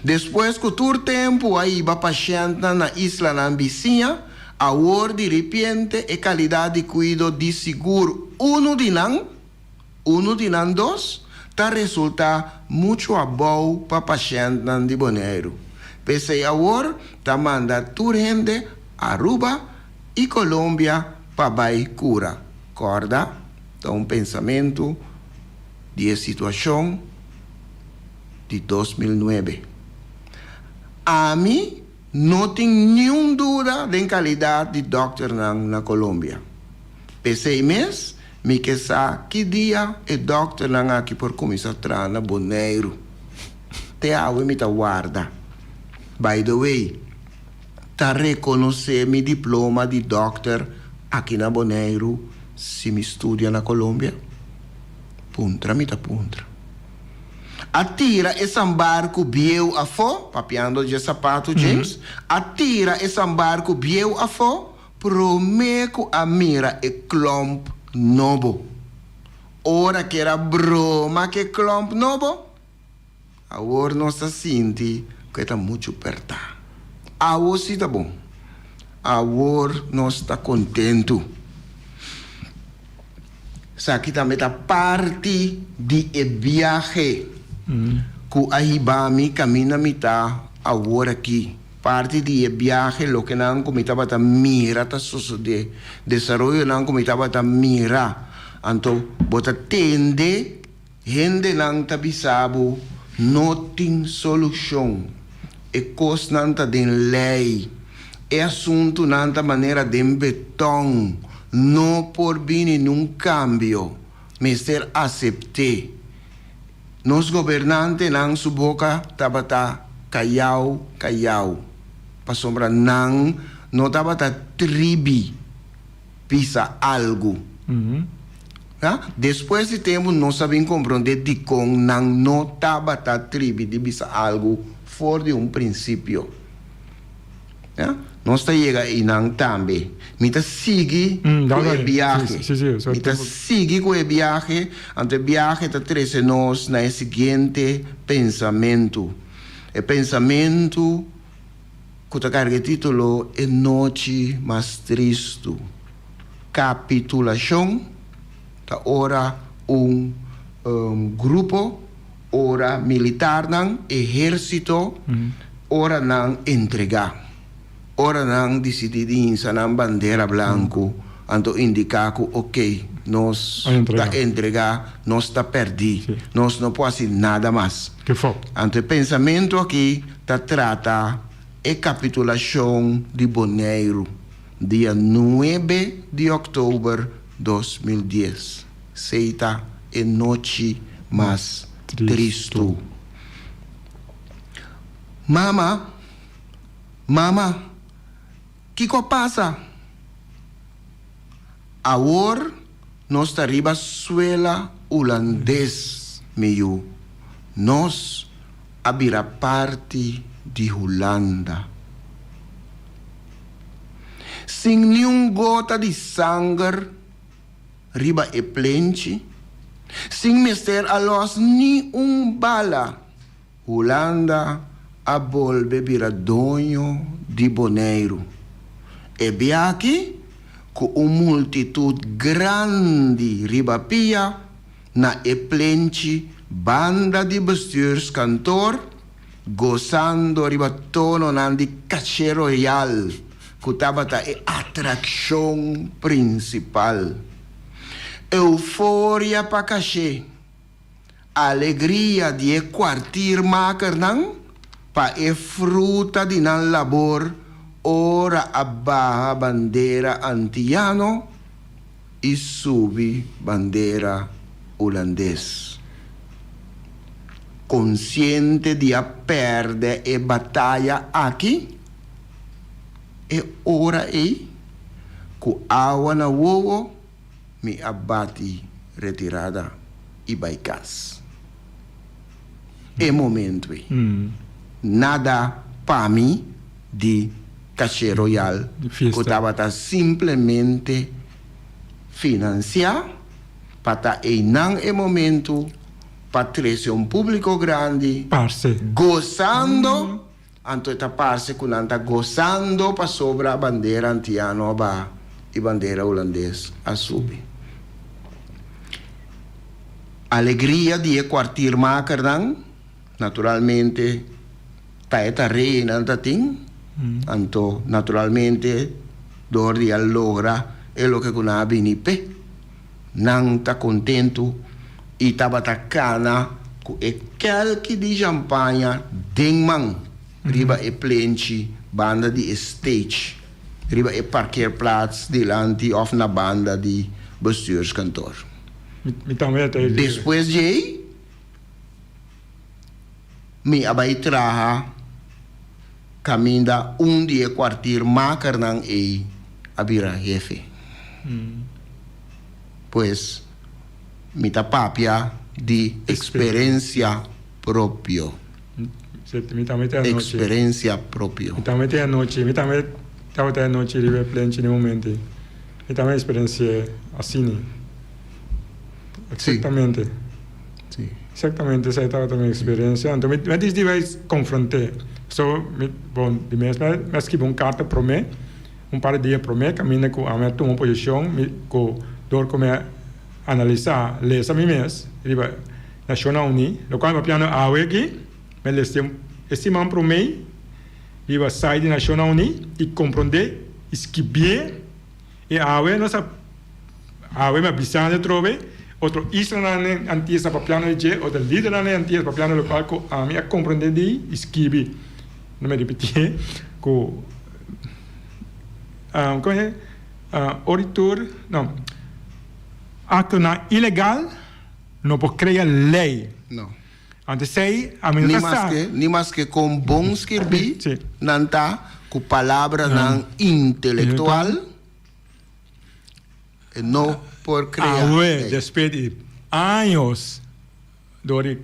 Despues ku tur tempu a hiba pashèntnan na islanan bisiña, awor diripiente e kalidat di kuido di sigur unu di nan, Unu di nan dos ta resultá muchu abou pa pashèntnan di Boneiru. P'esei awor ta manda tur hende Aruba i Colombia pa bai kura. Kòrda, ta un pensamentu di e situashon di 2009. Ami no tin niun duda den kalidat di dòkternan na Colombia. P'esei mes mi ke sa ki dia e dòkternan aki por kuminsá traha na Boneiru. Te awe mi ta warda. By the way, ta rekonosé mi diploma di dòkter aki na Boneiru si mi studia na Colombia? Puntra mi ta puntra. A tira e sambarku bieu afó, papiando dje sapatu James, a tira e sambarku bieu afó promé ku a mira e klòmp nobo. Ora kera broma ku e klòmp nobo, awor nos ta sinti ku e ta muchu pèrtá. Awo si ta bon. Awor nos ta kontentu. Esaki tambe ta parti di e biahe ku a hiba mi kaminda mi ta awor aki. Parti di e biahe lokenan ku mi tabata mira ta sosodé, desaroyonan ku mi tabata mira. Anto bo ta tende Hendenan ta bisa bo no tin solushon, e kosnan ta den lei, e asuntunan ta manera den beton, no por bini nun kambio, mester asept'é. Nos gobernantenan su boka tabata kayau kayau, pasobra nan no tabata tribi. Bisa algu. Ya? Despues di tempu nos a bin komprondé dikon nan no tabata tribi di bisa algu for di un prinsipio. Ya? Nos ta yega einan tambe. Mi ta sigui ku e biahe. Mi ta sigui ku e biahe, anto e biahe ta trese nos na e siguiente pensamentu. E pensamentu. Ku ta karga e título E Nochi Mas Tristu. Kapitulashon ta ora un grupo, ora militarnan, ehérsito, ora nan entregá. Ora nan disidí di hinsa nan bandera blanku, anto indiká ku okey, nos ta entregá, nos ta pèrdí, nos no por hasi nada mas. Anto e pensamentu aki ta trata e kapitulashon di Boneiru dia nuebe di òktober 2010. Sei ta e nochi mas tristu. Mama, mama, kiko a pasa? Awor nos ta riba suela hulandes, mi yu. Nos a bira parti di Hulanda. Sin niun gota di sanger riba e plenchi, sin mester a los ni un bala, Hulanda a bolbe bira doño di Boneiru. E biaha ku un multitut grandi riba pia na e plenchi banda di bestuurskantoor, gosando riba tononan di Caché Royal ku tabata e atrakshon prinsipal. Euforia pa Caché! Alegria di e kwartiermakernan pa e fruta di nan labor ora a baha bandera antiano i subi bandera hulandes. Konsiente di a pèrdè e bataya aki, e ora ei, ku awa na wowo, Mi a bati retirada i bai kas. E momento ei, nada pa mi di Caché Royal ku tabata simplemente finansiá pa ta einan e momento pa trese un públiko grandi gosando. Anto e ta parse ku nan ta gosando pasobra bandera antiano a baha i bandera hulandes a subi. Alegria di e kwartiermakernan, naturalmente ta e tarea nan ta tin, anto naturalmente dor di a logra e loke ku nan a bini p'e. Nan ta kontentu i tabata kana ku e kelki di shampaña den man. riba e plenchi banda di e stage, riba e parkeerplaats dilanti of na banda di bestuurskantoor. Mi tambe ta. Despues djei mi a bai traha kaminda un di e kwartiermakernan ei a bira hefe. Pues mi ta papia di eksperensia propio. Mi tambe te anochi. Eksperensia propio. Mi tambe te anochi. Mi tambe tabata e anochi riba e plenchi den momento ei. Mi tambe eksperensi'é asina. Eksaktamente. Si. Eksaktamente esei tabata mi eksperensia. Anto mi mi disidí bai konfront'é. So mi bon di mes mi a skibi un karta promé, un par di dia promé kaminda ku ami a tuma posishon mi ku dor ku mi a analisá, lesa mi mes riba Nashonnan Uní, lokual mi papiando awe aki, mi a lesa e siman promé riba site di Nashonnan Uní i komprondé i skibié i awe nos a awe mi a bisa nan atrobe otro islanan den Antias ta papiando di dje, otro lidernan den Antias papiando lokual ku ami a komprondé di i skibi. No mi a ripitié ku komo e ora i tur no aktonan ilegal. No por crea ley. No. Anto esey a mi no Ni ta sa. maske, ni maske con bon skirbi Sí. nan ta cu palabranan intelectual, e no por crea Awe, ley. despues di años door di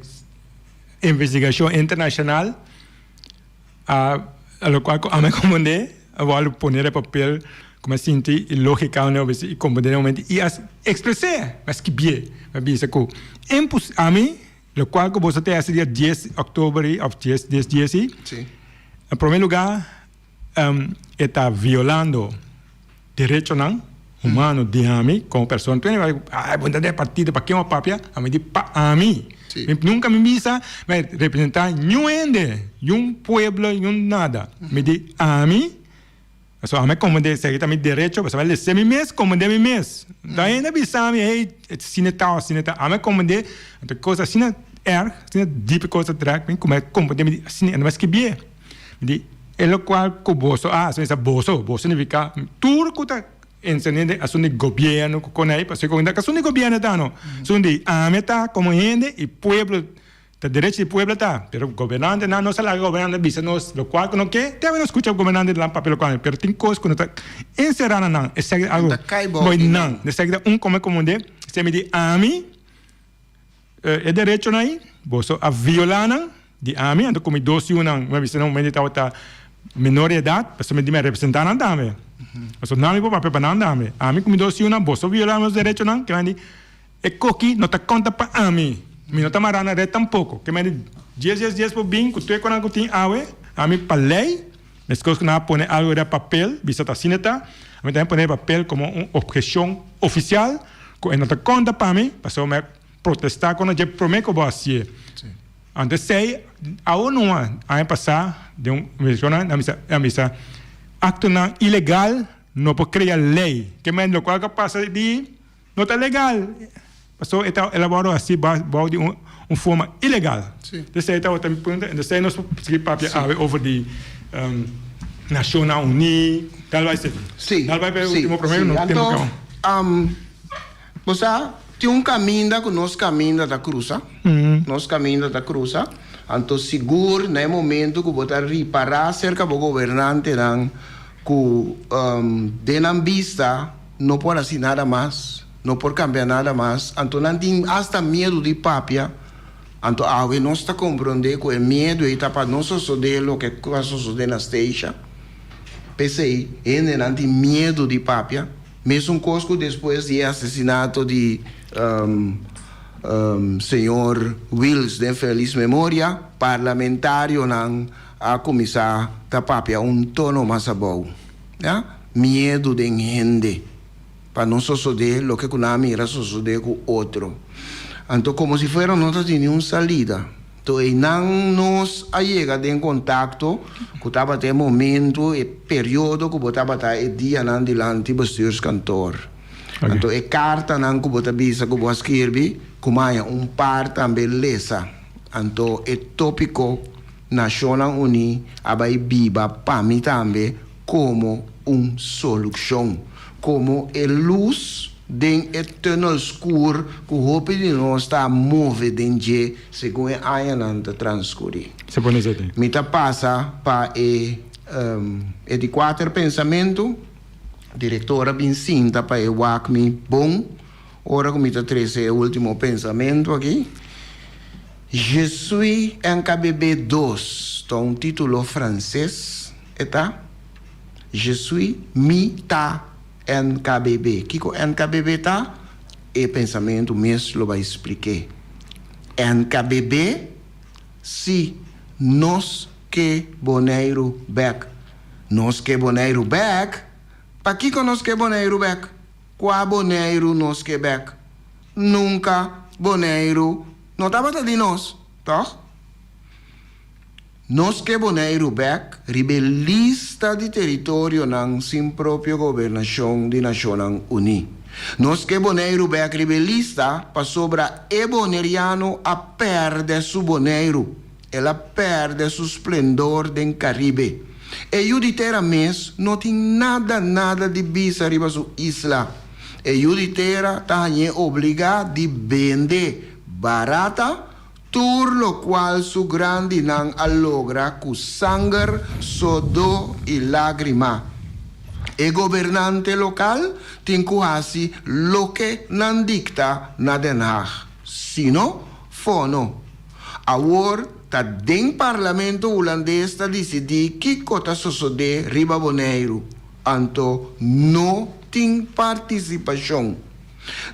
investigacion internacional, A locual cu ami a comprende, a wòrdu pone den papel cu mi a sinti y logica mi a bisa y comprende den momento y a expres'é, mi a skibié, mi a bisa cu impos ami locual cu boso ta haci dia dies october y of dies dies dies y na prome lugar e ta violando derechonan humano di ami como persona. Tur hende bai, bo ta den partido, pa ken bo a papia? Ami di pa ami. Mi nunca mi bisa mi a representa niun hende, niun pueblo, niun nada. Mi di ami, pasobra ami a komprende esaki ta mi derecho, pasobra mi a lese mi mes, komprende mi mes. Ta hende a bisa mi, hey, asina ta, asina ta. Ami a komprende, anto kos asina erg, asina diep e kos a trek mi, ku mi a komprende, mi di asina, mi a skibié. Mi di, e lokual ku boso a hasi, mi sa boso, boso signifiká tur ku ta enseñá den asuntu di gobièrnu ku konei, pasobra ku ta asuntu di gobièrnu ta no, asuntu di ami ta komo hende i pueblo, ta derecho di pueblo ta, pero gobernantenan no sa laga gobernante bisa nos lokual ku no ke, te awe no skucha gobernante nan papia lokual, pero tin kos ku no ta enserá na nan, esaki ta algu bo di nan, esaki ta un kome komo de, esei mi di ami. E derechonan ei, boso a violá nan di ami, anto ku mi dos yunan, mi a bisa nan momento tabata menor di edat, pasobra mi di mi a representá nan tambe. Pasobra nan mi por papia pa nan tambe. Ami ku mi dos yunan, boso violá nos derechonan, ke men di, e koki no ta konta pa ami, mi no ta mará na ret tampoko. Ke men di, dies dies dies por bin ku tur e konan ku tin awe, ami pa lei, meskos ku nan a pone algu riba papel, bisa ta asina ta, ami tambe pone riba papel komo un obheshon ofisial, Ku e no ta konta pa mi, pasobra mi a protestá kontra dje promé ku bo a hasié. Anto esei awo numa aña pasá den un investigashon nan bisa nan bisa aktonan ilegal no por krea lei. Ke men lokual ku a pasa di no ta legal pasobra e ta elaborá hasi bou di un forma ilegal. Esei tabata mi punto. Entonces nos por sigui papia awe over di Nashonnan Uní, tal bai Sí, Dal bai pa e sí, ultimo promé sí. no tempo Anto, kaba. bo sa, tin un kaminda ku nos kaminda ta krusa, nos kaminda ta krusa, anto sigur na e momento ku bo ta ripará serka bo gobernantenan ku den nan bista no por hasi nada mas, no por kambia nada mas, anto nan tin asta miedu di papia, anto awe nos ta komprondé ku e miedu ei ta pa no sosodé loke ku a sosodé na Statia. P'esei, hendenan tin miedu di papia, mesun kos ku despues di e asesinato di señor Wiels den felis memoria, parlamentarionan a kuminsá ta papia un tono mas abou. Ya, miedu den hende pa no sosodé loke ku nan a mira sosodé ku otro. Anto komo si fuera no ta tin niun salida. To einan nos a yega den kontakto ku tabata e momento, e periodo ku bo tabata e dianan dilanti bestuurskantoor. Anto e kartanan ku bo ta bisa ku bo a skirbi, ku maya un par tambe lesa. Anto e topiko. Nashonnan Uní a bai biba pa mi tambe komo un solushon, komo e lus den e tunnel skur ku hopi di nos ta move den dje segun e añanan ta transkurí. Mi ta pasa pa e e di kuater pensamentu. Direktor a bin sinta pa e wak mi bon ora ku mi ta trese e último pensamentu aki. Je suis NKBB dos ta un título franses e ta. Je suis, mi ta NKBB. Kiko NKBB ta? E pensamentu mes lo bai splik'é. NKBB, si nos ke Boneiru bèk. Nos ke Boneiru bèk? Pakiko nos ke Boneiru bèk? Kua Boneiru nos ke bèk? Nunka Boneiru no tabata di nos, tòg? Nos ke Boneiru bèk riba e lista di teritorionan sin propio gobernashon di Nashonnan Uní. Nos ke Boneiru bèk riba e lista pasobra e boneriano a pèrdè su Boneiru. El a pèrdè su splendor den Karibe. E yu di tera mes no tin nada nada di bisa riba su isla. E yu di tera ta hañ'é obligá di bende barata tur lokual su grandinan a logra ku sanger, sodó i lágrima. E gobernante lokal tin ku hasi loke nan dikta na Den Haag, sino fono. Awor ta den Parlamento Hulandes ta disidí kiko ta sosodé riba Boneiru, anto no tin partisipashon.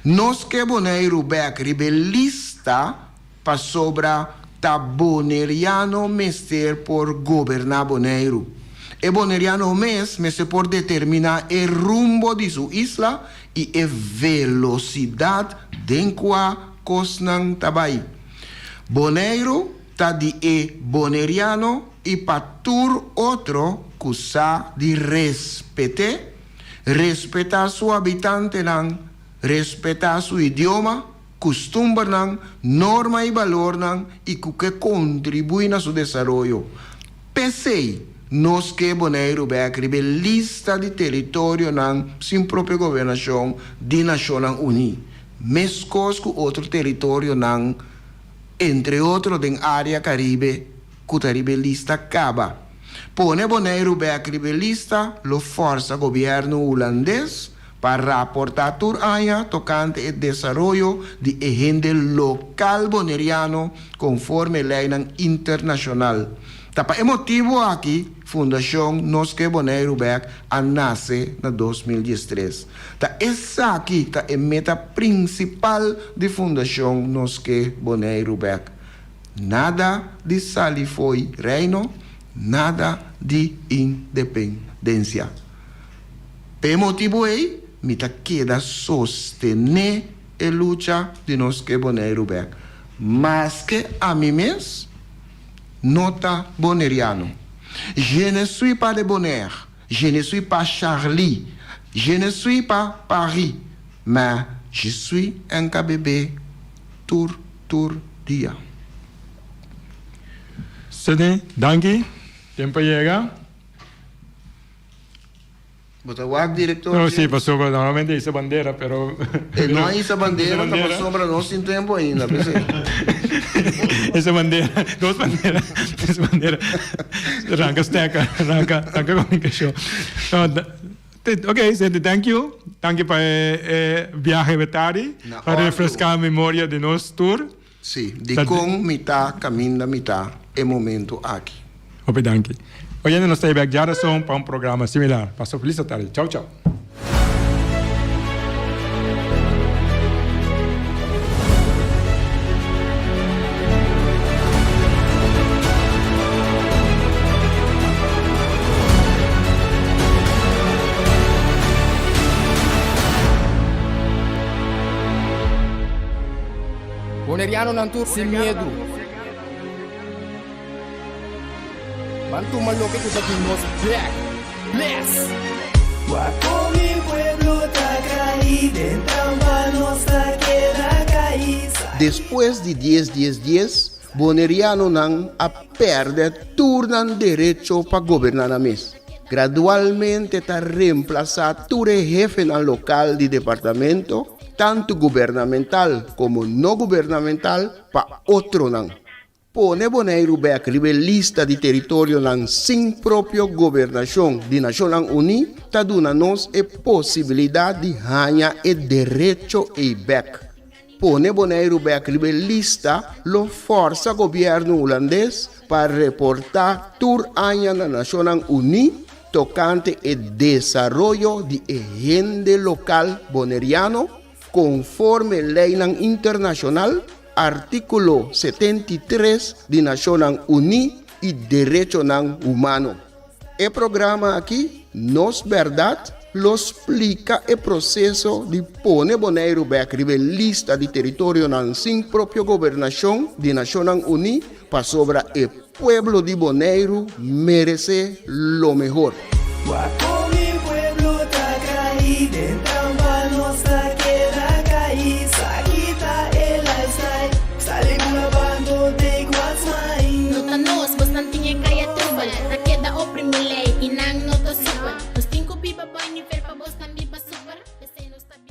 Nos ke Boneiru bèk riba e lista pasobra ta boneriano mester por goberná Boneiru. E boneriano mes mester por determiná e rumbo di su isla i e velosidat den kua kosnan ta bai. Boneiru ta di e boneriano i pa tur otro ku sa di respet'é, respetá su habitantenan, respetá su idioma, kustumbernan, norma i balornan i ku ke kontribuí na su desaroyo. P'esei nos ke Boneiru bèk riba e lista di teritorionan sin propio gobernashon di Nashonnan Uní, meskos ku otro teritorionan, entre otro den área Karibe, ku ta riba e lista kaba. Pone Boneiru bèk riba e lista lo fòrsa gobièrnu hulandes pa raportá tur aña tokante e desaroyo di e hende lokal boneriano konforme leinan internashonal. Ta pa e motibu aki Fundashon Nos Ke Boneiru Bèk a nase na 2013. Ta esaki ta e meta prinsipal di Fundashon Nos Ke Boneiru Bèk. Nada di sali fo'i Reino, nada di independensia. P'e motibu ei mi ta keda sostené e lucha di nos ke Boneiru bèk, maske ami mes no ta boneriano. Je ne suis pas de Bonaire, je ne suis pas Charlie, je ne suis pas Paris, mais je suis NKBB tur tur dia. Sidney, danki. Tempu a yega. Bo ta wak director No, sí, pasobra normalmente hisa bandera, pero... E no a hisa bandera, ta pasobra nos tin tempo ainda, p'esei. Hisa bandera, dos bandera, dos bandera. Ranka stekker, ranka, ranka comunicacion. No, ok, Cindy, thank you. Thank you pa e, e viahe betari, pa refresca memoria di nos tur. Sí, dikon mi ta kaminda mi ta e momento aki. Hopi danki. Oyente nos ta e bek djarason pa un programa similar. Pasa un felis atardi. Chau chau. Bonerianonan tur sin miedu. Ban tuma loke ku ta di nos bek. Bless! Wak mi pueblo ta kai den trampa nos ta keda kai. Despues di dies dies dies. Bonerianonan a pèrdè tur nan derecho pa goberná nan mes. Gradualmente ta remplasá tur e hefenan lokal di departamento, tantu gubernamental komo no gubernamental, pa otronan. Pone Boneiru bèk riba e lista di teritorionan sin propio gobernashon di Nashonnan Uní ta duna nos e posibilidat di haña e derecho ei bèk. Pone Boneiru bèk riba e lista lo fòrsa gobièrnu hulandes pa reportá tur aña na Nashonnan Uní tokante e desaroyo di e hende lokal boneriano konforme leinan internashonal, artíkulo 73 di Nashonnan Uní i derechonan humano. E programa aki, Nos Bèrdat, lo splika e proseso di pone Boneiru bèk riba e lista di teritorionan sin propio gobernashon di Nashonnan Uní pasobra e pueblo di Boneiru meresé lo mehor. Wak kon mi pueblo ta kai den.